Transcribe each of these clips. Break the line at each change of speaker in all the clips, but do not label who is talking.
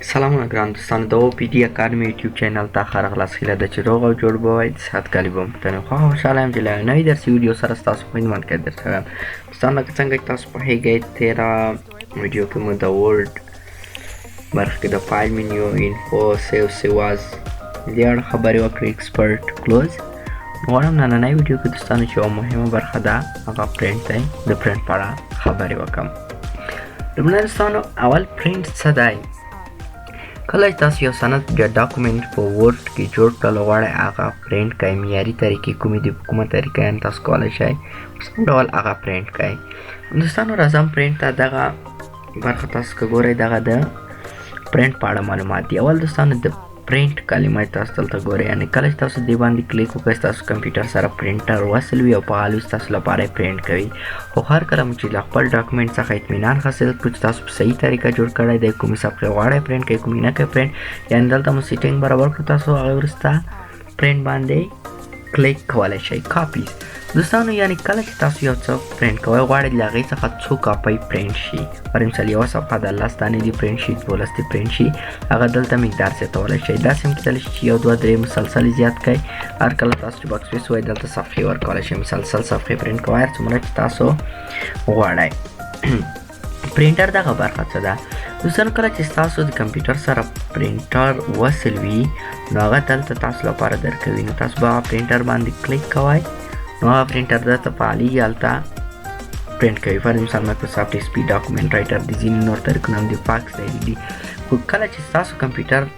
سلامونه ګران دوستانو، د او پی ډي اکاډمي یوټیوب چینل ته ښه راغلاست. هیله ده چې روغ او جوړ به وئ، د صحت کالي به مو په تنه. خوښ او خوشحاله یم چې له یوې نوې درسي ویډیو سره ستاسو په خدمت کې درسره یم. دوستان، لکه څنګه چې تاسو پوهېږئ، تېره ویډیو کې مو د Word برخه کې د file menu، info، save، save as دې اړه خبرې وکړې، export، close. غواړم نننۍ ویډیو کې دوستانو چې یوه مهمه برخه ده، هغه پرینټ دی، د پرینټ په اړه خبرې وکړم. لومړی دوستانو، اول پرینټ څه دی؟ کله چې تاسو یو سند یا document په Word کې جوړ کړل، غواړئ هغه پرینټ کړئ، معیاري طریقې کومې دي، په کومه طریقه یعنې تاسو کولی شئ په سم ډول هغه پرینټ کړئ؟ دوستانو، راځم پرینټ ته. دغه برخه تاسو که ګورئ، دغه د پرینټ په اړه معلومات دي. اول دوستانو، د پرینټ کلمه تاسو دلته ګورئ، یعنې کله چې تاسو دې باندې کلیک وکړئ، ستاسو کمپیوټر سره پرینټر وصل وي او فعال وي، ستاسو لپاره یې پرینټ کوي. خو هر کله مو چې له خپل document څخه اطمینان حاصل کړو چې تاسو په صحیح طریقه جوړ کړی دی، کومې صفحې غواړئ پرینټ کوي، کومې نه کوي پرینټ، یعنې دلته مو setting برابر کړو، تاسو هغې وروسته پرینټ باندې کلیک کولی شئ. copies دوستانو، یعنې کله چې تاسو یو څه پرینټ کوئ، غواړئ له هغې څخه څو کاپۍ پرینټ شي. پر مثال یوه صفحه د 10 دانې دې پرینټ شي، 12 دې پرینټ شي، هغه دلته مقدار زیاتولی شئ. داسې هم کېدلی شي چې یو، دوه، درې مسلسل زیات کړئ. هر کله تاسو چې backspace ووایئ، دلته صفحې ورکولی شئ، مسلسل صفحې پرینټ کوئ، هر څومره چې تاسو غواړئ. پرینټر دغه برخه څه ده؟ دوستانو، کله چې ستاسو د کمپیوټر سره پرینټر وصل وي، نو هغه دلته تاسو لپاره درکوي. نو تاسو به هغه پرینټر باندې کلیک کوئ، نو هغه پرینټر درته فعالېږي، هلته پرینټ کوي. فرض مثال Microsoft XP، Document Writer دي، ځینې نور طریقونه هم دي، فاکس دی دي. خو کله چې ستاسو کمپیوټر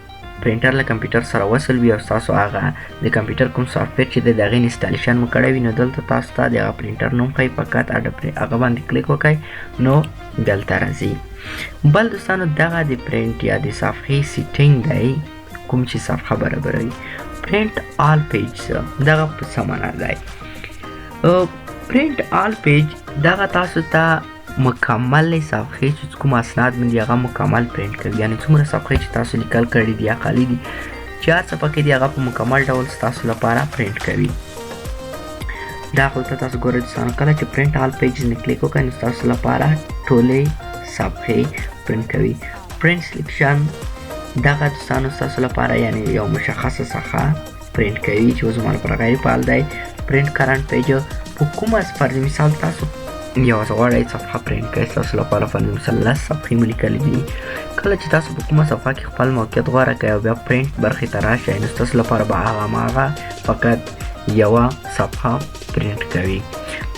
پرینټر له کمپیوټر سره وصل وي او ستاسو هغه د کمپیوټر کوم software چې دی، د هغې installation مو کړی وي، نو دلته تاسو ته د هغه پرینټر نوم ښایي. فقط هغه باندې کلیک وکړئ، نو دلته راځي. بل دوستانو، دغه د پرینټ یا د صفحې setting دی، کوم چې صفحه برابروي. print all page دغه په څه معنا دی؟ print all page دغه تاسو ته مکمل صفحې چې کوم اسناد مې دي، هغه مکمل پرینټ کوي. یعنې څومره صفحې چې تاسو لیکل کړي دي یا خالي دي، چې هر څه پکې دي، هغه په مکمل ډول ستاسو لپاره پرینټ کوي. دا خو ته تاسو ګورئ دوستانو، کله چې print all page نه کلیک وکړئ، نو ستاسو لپاره ټولې صفحې پرینټ کوي. print selection دغه دوستانو ستاسو لپاره یعنې یو مشخصه صفحه پرینټ کوي چې اوس زما لپاره غیر فعال دی. print current page په کومه، فرض مثال تاسو یو غواړئ صفحه پرینټ کړئ، ستاسو لپاره فرض مثال 10 صفحې مو لیکلې دي. کله چې تاسو په کومه صفحه کې خپل موقعیت غوره کړئ او بیا پرینټ برخې ته راشئ، نو ستاسو لپاره به هغه هماغه فقط یوه صفحه پرینټ کوي.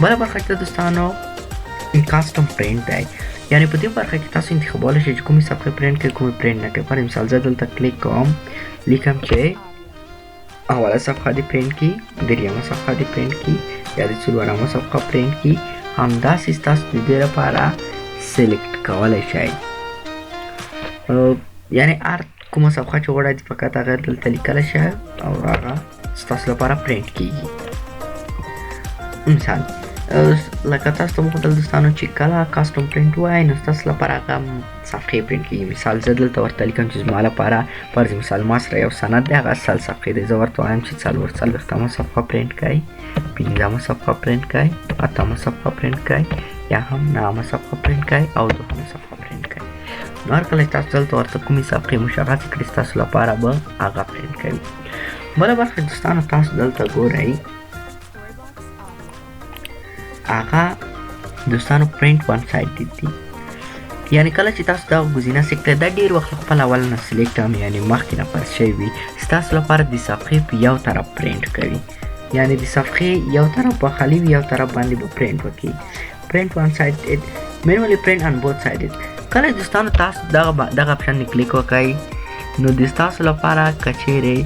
بله برخه چې دوستانو custom print دی، یعنې په دې برخه کې تاسو انتخابولی شئ چې کومې صفحې پرینټ کړئ، کومې پرینټ نه کړئ. فرض مثال زه دلته کلیک کوم، لیکم چې اوله صفحه دې پرینټ کړي، درېیمه صفحه دې پرینټ کړي یا د څلورمه صفحه پرینټ کړي. همداسې ستاسو د دې لپاره select کولی شئ. یعنې هر کومه صفحه چې غواړئ، فقط هغه دلته لیکلی شئ او هغه ستاسو لپاره پرینټ کیږي. مثال لکه تاسو ته مو وښودل دوستانو چې کله custom print وایي، نو ستاسو لپاره هغه صفحې پرینټ کیږي. مثال زه دلته ورته لیکم چې زما لپاره فرض مثال ما سره یو سند دی، هغه 100 صفحې دی، زه ورته وایم چې 44مه صفحه پرینټ کړئ، پنځمه صفحه پرینټ کړئ، اتمه صفحه پرینټ کړئ، یا هم نهمه صفحه پرینټ کړئ او دوهمه صفحه پرینټ کړئ. نو هر کله چې تاسو دلته ورته کومې صفحې مشخصې کړې، ستاسو لپاره به هغه پرینټ کوي. بله برخه دوستانو تاسو دلته ګورئ، هغه دوستانو print one side دي. یعنې کله چې تاسو دا ګزینه select کړئ، دا ډېر وخت خپل اول نه select هم یعنې مخکې نه فرض شوی وي، ستاسو لپاره د صفحې په یو طرف پرینټ کوي. یعنې د صفحې یو طرف به خالي وي، یو طرف باندې به پرینټ وکړي. print one side، manually print on both side. کله دوستانو تاسو دغه option نه کلیک وکړئ، نو د ستاسو لپاره که چیرې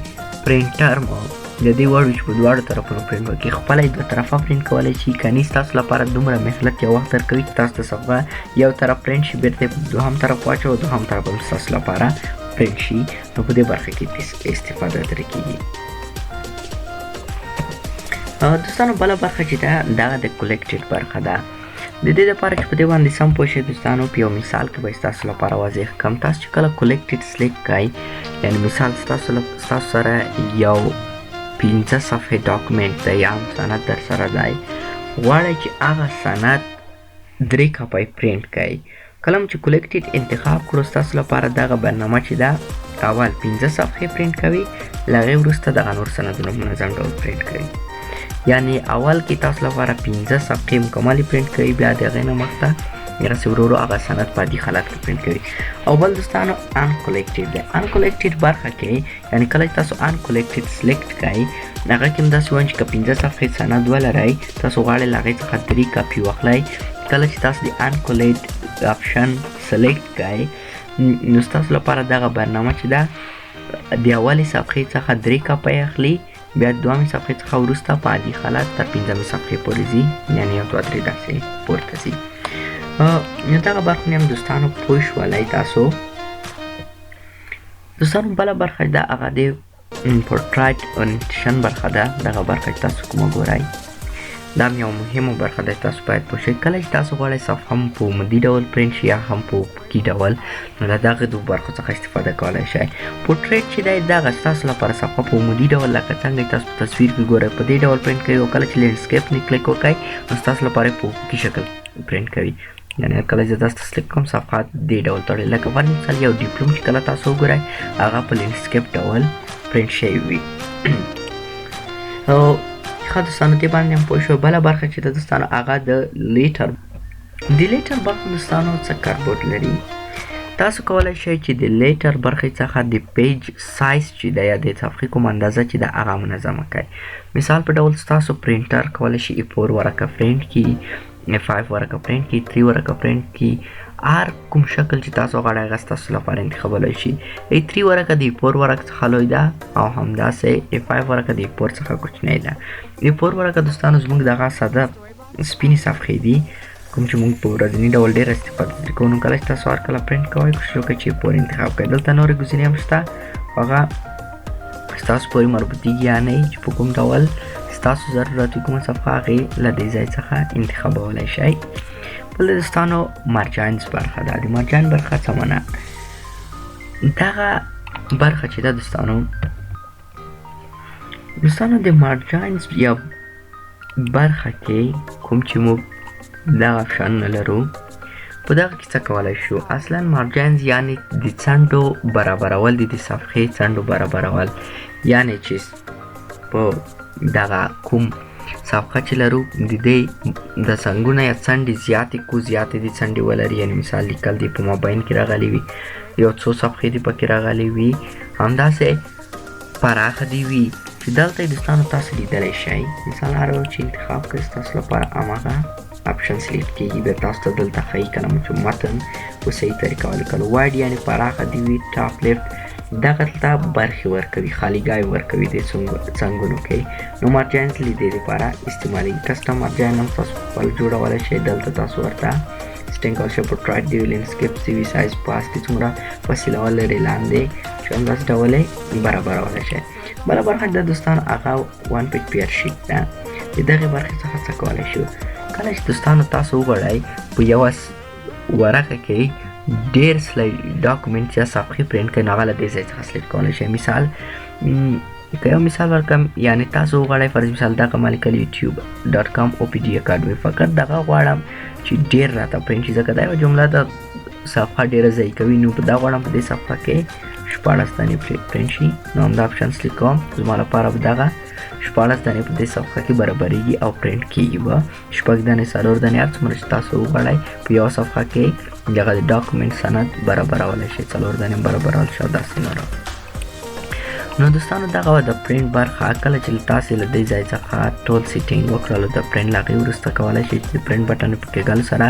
پرینټر مو د دې وړ وي چې په دواړو طرفونو پرینټ وکړي، خپله یې دوه طرفه پرینټ کولی شي. که نه، ستاسو لپاره دومره مهلت یا وخت درکوي چې تاسو د صفحه یو طرف پرینټ شي، بېرته یې په دوهم طرف واچوي او دوهم طرف هم ستاسو لپاره پرینټ شي. نو په دې برخه کې استفاده ترې کېږي. دوستانو، بله برخه چې ده، دغه د collected برخه ده. د دې لپاره چې په دې باندې سم پوه شئ دوستانو، په یو مثال کې به ستاسو لپاره واضح کړم. تاسو چې کله collected select کړئ، یعنې مثال ستاسو سره یو 5 صفحې document دی یا هم سند در سره دی، غواړئ چې هغه سند درې کاپۍ پرینټ کړئ. کله چې collected انتخاب کړو، ستاسو لپاره دغه برنامه چې ده اول 5 صفحې پرینټ کوي، له هغې وروسته دغه نور سندونه منظم ډول پرینټ کوي. یعنی اول کې تاسو لپاره 5 صفحې مکملې پرینټ کوي، بیا د هغې نه مخته دغسې ورو ورو هغه سند په عادي حالت کې پرینټ کوي. او بل دوستانو uncollected دی. uncollected برخه کې یعنی کله چې تاسو uncollected select کړئ، هغه کې هم داسې وایم چې که 5 صفحې سند ولرئ، تاسو غواړئ له هغې څخه 3 کاپي واخلئ. کله چې تاسو د uncollect option select کړئ، نو ستاسو لپاره دغه برنامه چې ده د اولې صفحې څخه 3 کاپۍ اخلي، بیا دوهمې صفحې څخه وروسته په عادي حالت تر پنځمې صفحې پورې ځي، یعنې 1 2 3 داسې پورته ځي. نو دغه برخه هم دوستانو پوه شولئ تاسو. دوستانو بله برخه ده هغه د portrait orientation برخه ده. دغه برخه چې تاسو کومه ګورئ دا هم یوه مهمه برخه ده چې تاسو باید پوه شئ. کله چې تاسو غواړئ صفحه هم په عمودي ډول پرینټ شي یا هم په افقي ډول، نو له دغه دوو برخو څخه استفاده کولی شئ. پورټریټ چې دی دغه ستاسو لپاره صفحه په عمودي ډول لکه څنګه چې تاسو په تصویر کې ګورئ په دې ډول پرینټ کوي، او کله چې landscape نه کلیک وکړئ نو ستاسو لپاره په افقي شکل پرینټ کوي. یعنی کله چې تاسو select کوم صفحه دې ډول تړي، لکه فرض مثال یو ډیپلوم چې کله تاسو وګورئ هغه په landscape ډول پرینټ شوی وي. او ښه دوستانو دې باندې هم پوه شو. بله برخه چې د دوستانو هغه د letter، د letter برخه دوستانو څه کاربرد لري؟ تاسو کولی شئ چې د letter برخې څخه د page size چې ده یا د صفحې کوم اندازه چې ده هغه منظمه کړئ. مثال په ډول ستاسو پرینټر کولی شي A4 ورقه پرینټ کړي، A5 ورقه پرینټ کړي، 3 ورقه پرینټ کړي، هر کوم شکل چې تاسو غواړئ هغه ستاسو لپاره انتخابولی شي. A3 ورقه د A4 ورق څخه لوی ده او همداسې A5 ورقه د A4 څخه کوچنۍ ده. A4 ورقه دوستانو زموږ دغه ساده سپینې صفحې دي کوم چې موږ په ورځني ډول ډېره استفاده ترې کوو. نو کله چې تاسو هر کله پرینټ کوئ کوشش وکړئ چې A4 انتخاب کړئ. دلته نورې ګزینې هم شته، هغه ستاسو پورې مربوطېږي یا نه چې په کوم ډول ستاسو ضرورت وي کومه صفحه هغې له دې ځای څخه انتخابولی شئ. بل دوستانو margins برخه ده. د margin برخه څه معنا؟ دغه برخه چې ده دوستانو د margins یا برخه کې کوم چې موږ دغه اپشنونه لرو په دغه کې څه کولی شو؟ اصلا margins یعنی د څنډو برابرول دي، د صفحې څنډو برابرول، یعنی چې په دغه کوم صفحه چې لرو د دې د څنګونه یا څنډې زیاتې کو زیاتې د څنډې ولري، یعنی مثال لیکل دي په مابین کې راغلي وي، یو څو صفحې دې پکې راغلي وي، همداسې پراخه دې وي چې دلته یې دوستانو تاسو لیدلی شئ. مثال هر یو چې انتخاب کړئ ستاسو لپاره هماغه option select کېږي. بیا تاسو ته دلته ښیي کله مو چې متن په صحیح طریقه ولیکلو. wide یعنی پراخه دې وي، top left دغه ته برخې ورکوي، خالیګای ورکوي دې څنګونو کې. نو margins له دې لپاره استعمالېږي. custom margin هم تاسو خپل جوړولی شئ. دلته تاسو ورته setting کولی شئ، پورټریټ دی وي، landscape دی وي، سایز پاس کې څومره فاصله ولري لاندې چې همداسې ډول یې برابرولی شئ. بله برخه ده دوستانو هغه one page per sheet ده. د دغې برخې څخه څه کولی شو؟ کله چې دوستانو تاسو وغواړئ په یوه ورقه کې ډېر slide document یا صفحې پرینټ کړئ، نو هغه له دې ځای څخه select کولی شئ. مثال که یو مثال ورکړم، یعنی تاسو وغواړئ فرض مثال دغه ما لیکل یوټیوب dot com او پي ډي اکاډمي، فقط دغه غواړم چې ډېر راته پرینټ شي، ځکه دا یوه جمله ده صفحه ډېره ضایع کوي، نو په دا غواړم په دې صفحه کې 16 دانې پرینټ شي. نو همدا option select کوم، زما لپاره به دغه 16 دانې په دې صفحه کې برابرېږي او پرینټ کېږي به 6 دانې 4 دانې هر څومره چې تاسو وغواړئ په یوه صفحه کې دغه د document سند برابرولی شئ، 4 دانې هم برابرول شي او داسې نور. نو دوستانو دغه وه د پرینټ برخه. کله چې تاسې له دې ځای څخه ټول setting وکړلو د پرینټ، له هغې وروسته کولی شئ چې د print button په کېږلو سره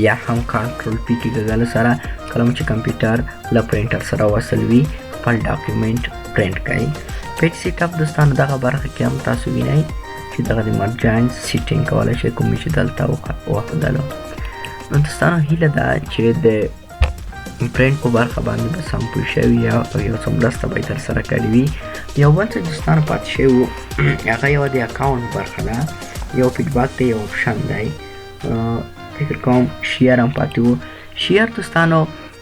یا هم control P کېږلو سره کله مو چې کمپیوټر له پرینټر سره وصل وي خپل document print کړئ. page setup دوستانو دغه برخه کې هم تاسو وینئ چې دغه د margin setting کولی شئ کوم چې دلته وښودلو. نو دوستانو هیله ده چې د پرینټ په برخه باندې به سم پوه شوي یا او یو څه مرسته به یې درسره کړې وي. یو بل څه دوستانو پاتې شوی وو هغه یوه د account برخه ده، یو feedback دی، یو option دی. فکر کوم share هم پاتې وو. share دوستانو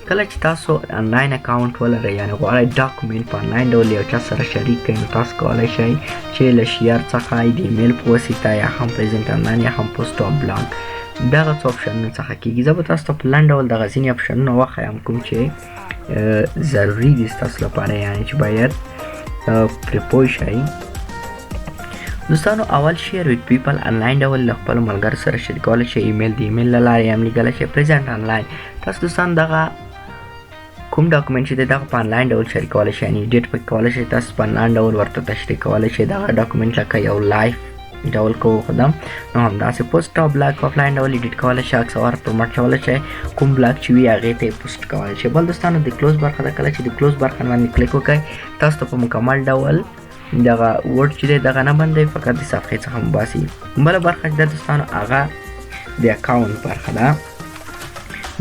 کله چې تاسو آنلاین account ولرئ، یعنې غواړئ document په آنلاین ډول یو چا سره شریک کړئ، نو تاسو کولی شئ چې له share څخه د ایمیل په واسطه یا هم present online یا هم post او بلاګ دغه څو اپشنونو څخه کیږي. زه به تاسو ته په لنډ ډول دغه ځینې اپشنونه وښایم کوم چې ضروري دي ستاسو لپاره، یعنې چې باید پرې پوه شئ. دوستانو اول share with people انلاین ډول له خپلو ملګرو سره شریکولی شئ، ایمیل د ایمیل له لارې هم لیږلی شئ. present online تاسو دوستان دغه کوم document چې دی دغه په انلاین ډول شریکولی شئ، یعنې edit پکې کولی شئ، تاسو په انلاین ډول ورته تشریح کولی شئ. دغه document لکه یو live ډول کو خدام نو همداسې post او blog offline ډول edit کولی شئ، عکس ور پرمټ کولی شئ، کوم blog چې وي هغې ته یې پوسټ کولی شئ. بل دوستانو د close برخه ده، کله چې د close برخه باندې کلیک وکړئ تاسو ته په مکمل ډول دغه Word چې دی دغه نه بندوي، فقط د صفحې څخه مو باسي. بله برخه چې ده دوستانو هغه د account برخه ده.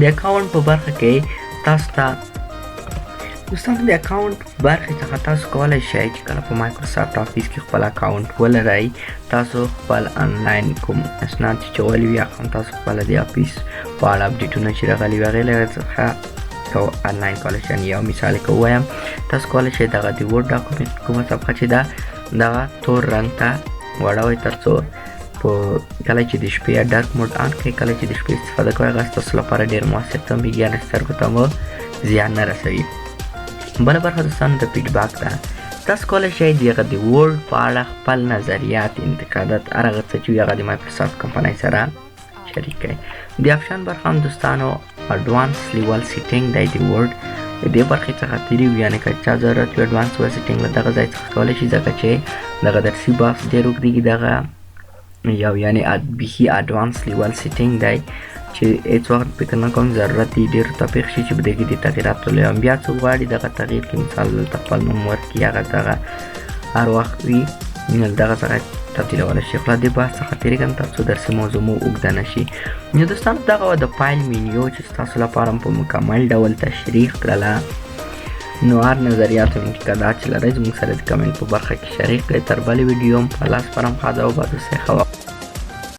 د account په برخه کې تاسو ته دوستانو د account برخې څخه تاسو کولی شئ چې کله په Microsoft Office کې خپل account ولرئ، تاسو خپل انلاین کوم اسناد چې چولي وي هغه هم تاسو خپله د Office په اړه اپډیټونه چې راغلي وي هغې له څخه انلاین کولی شئ. یو مثال که ووایم، تاسو کولی شئ دغه د Word document کومه صفحه چې ده دغه تور رنګ ته واړوئ، تر څو په کله چې د شپې dark mode on کړئ، کله چې د شپې استفاده کوئ هغه ستاسو لپاره ډېر موثر تمبېږي، یعنې سترګو ته مو زیان نه رسوي. بله برخه دوستانو د feedback ده. تاسو کولی شئ دغه د Word په اړه خپل نظریات، انتقادات، هر هغه څه چې وي هغه د مایکروسافټ کمپنۍ سره شریک کړئ. د option برخه هم دوستانو advance level setting دی د Word د دې برخې څخه تېرېږو، یعنې که چا ضرورت وي advance level setting له دغه ځای څخه کولی شي، ځکه چې دغه درسي بحث ډېر اوږدېږي. دغه یو یعنې بیخي advance level setting دی چې هېڅ وخت فکر نه کوم ضرورت یې ډېرو ته پېښ شي چې په دې کې د تغییراتو لوی بیا څوک غواړي دغه تغییر کې مثال دلته خپل نوم ورکړي، هغه دغه هر وخت وي دغه څخه تبدیلولی شي. خو له دې بحث څخه تېرېږم تر څو درسي موضوع مو اوږده نه شي. نو دوستانو دغه وه د file menu چې ستاسو لپاره په مکمل ډول تشریح کړله. نو هر نظریات او انتقادات چې لرئ زموږ سره د کمنټ په برخه کې شریک کړئ. تر بلې ویډیو هم په الله سپارم. ښاد او اباد اوسئ. ښه وخت.